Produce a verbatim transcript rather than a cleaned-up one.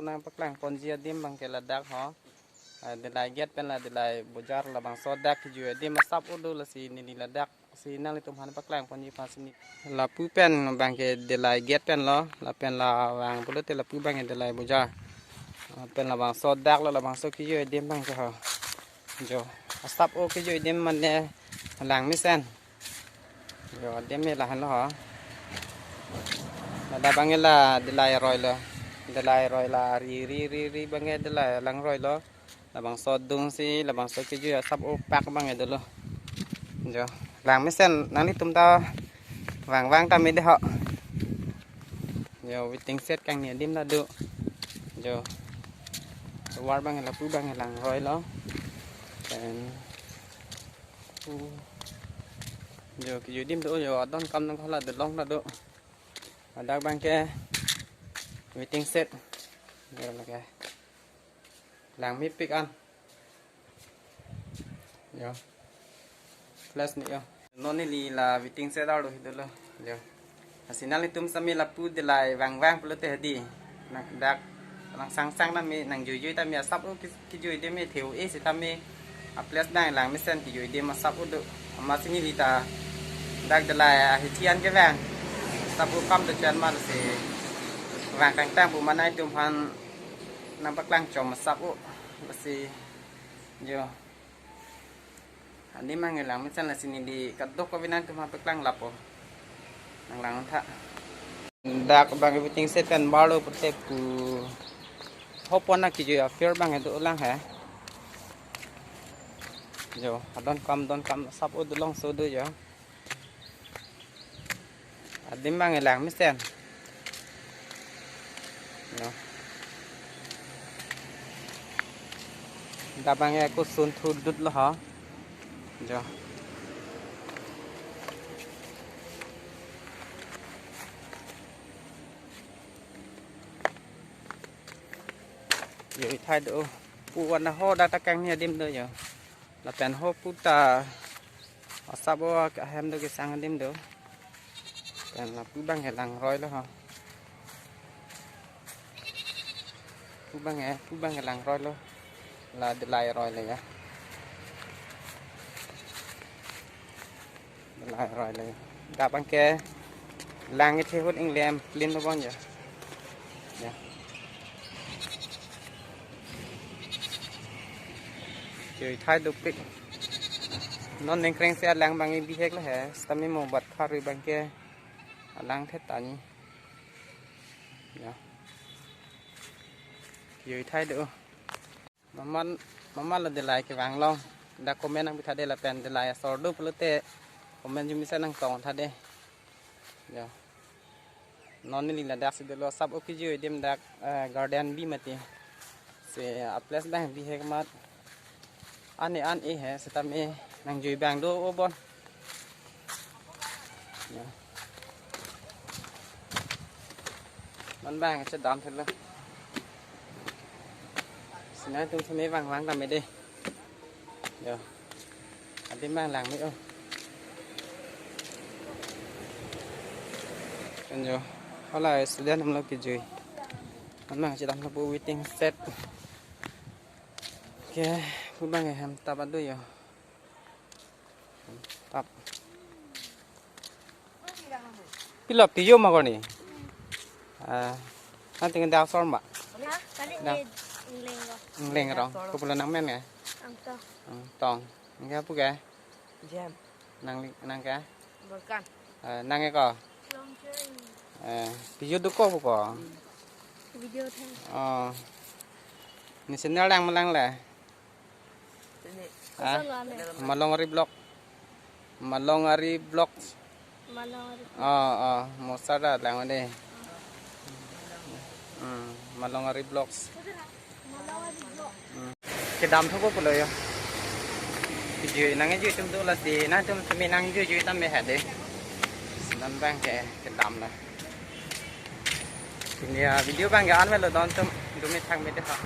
Nangpaklang ponji adim abangke ladak ho. Ah, Dillai gate pen la Dillai bojar labangso dak kejui adim asap o do, lasi neli ladak si nanglitum aphan paklang ponji aphan si neli. Lapu pen abangke Dillai gate pen lo, lapen la vang pulote lapu abangke Dillai bojar. Ah, pen labangso dak lo, labangso kejui adim abangke ho. Jo, asap o kejui adim mane langmesen. Jo, adim me lahenlo ho. Ladak abangke la Dillai aroi lo. Dillai aroi la ri ri ri ri abangke Dillai alang aroi lo. Labangso adung si, labangso kejui asap o pak abangke dolo. Jo, langmesen nanglitum ta vangvang tame dei ho. Jo, waiting shed kangni adim ta do. Jo, tovar abangke lapu abangke lang aroi lo. Then, uh, jo, kejui adim do, jo, adon kam nangkhala dolong ta do. Ladak abangke waiting shed. Jo, lake langmepik an. Jo. Plus ni jo. Non neli la waiting shed arlo hidolo. Jo. Lasi nanglitum sitame lapu Dillai vangvang pulote hedi. Nang dak nang sangsang tame nangjuijui tame asap o ki-, kejui adim me theo e sitame aples abang langmesen kejui adim asap o do. Amatsi neli ta dak Dillai ahithi an kevang. Asap o kam do chan ma lasi vang kangtang pu ma nanglitum aphan nangpaklang chom asap o. Lasi jo. Adim abangke langmesen, lasi neli kadokave nanglitum aphan paklang lapo. Nanglang tha. Dak abangke waiting shed pen barlo pulote pu hopo na kejui a-fear abangke dolang he. Jo, adon kam, don kam asap o dolongso do jo. Adim abangke langmesen. No. Dak abangke kusun thudut lo ho. Jo. Jo, ithai do. Pu wana ho dak ta kangni adim do jo. Lapen ho puta asap o ahem do kesang adim do. Pen lapu abangke lang aroi lo ho. Pu abangke, pu abangke lang aroi lo. La Dillai aroi lo ya. Dillai aroi lo ya. Dak abangke lang ithehut inglem plin lo bon ya. Ya. Kejui thai dopik. Non ningkreng si alang abangke bihek lo he. Sitame mo bat kharui abangke alang thet tani. Ya. Kejui thai do. Maman, maman lo Dillai kevang long. Dak comment nangpi tha dei lapen Dillai asor do pulote comment jumisa nangtong tha dei. Jo. Non neli ladak si dolo asap o kejui adim dak, eh, garden bi mati. Si aples abang bihek amat. An-e an-e he sitame nangjui abang do o bon. Jo. Non abang chedam thelo. Si nanglitum sitame vangvang tame dei. Jo. Adim abang langme o. Kan jo. Hala student atum lo kejui. An abang chedam lapu waiting shed. Ke, pu abangke hem tap adu jo. Tap. Pilo pijo ma korni? Ah, nanti ngendak asor ma? Ha? Kali dak. Ingleng rong. Ingleng rong. Kopilo nangmen ke? Angtong. Angtong. Nangke pu ke? Jem. Nang li-, nang ke? Volkan. Eh, nang ke ko? Longcheng. Eh, pijo do ko pu ko? Video thang. Oh. Ne channel lang ma lang le? Sini. Ah? Malongari Vlog. Malongari Vlogs. Malongari. Oh, oh, mo sar ta lang dei. Hmm, Malongari Vlogs. Malongari Vlog. Hmm. Kedam thupo pulo jo. Video nangjui atum do lasi, nangtum sitame nangjui jui tame ha dei. Si non abangke kedam la. Pini a-video abangke an-ve lo, don atum do me thang me dei ha.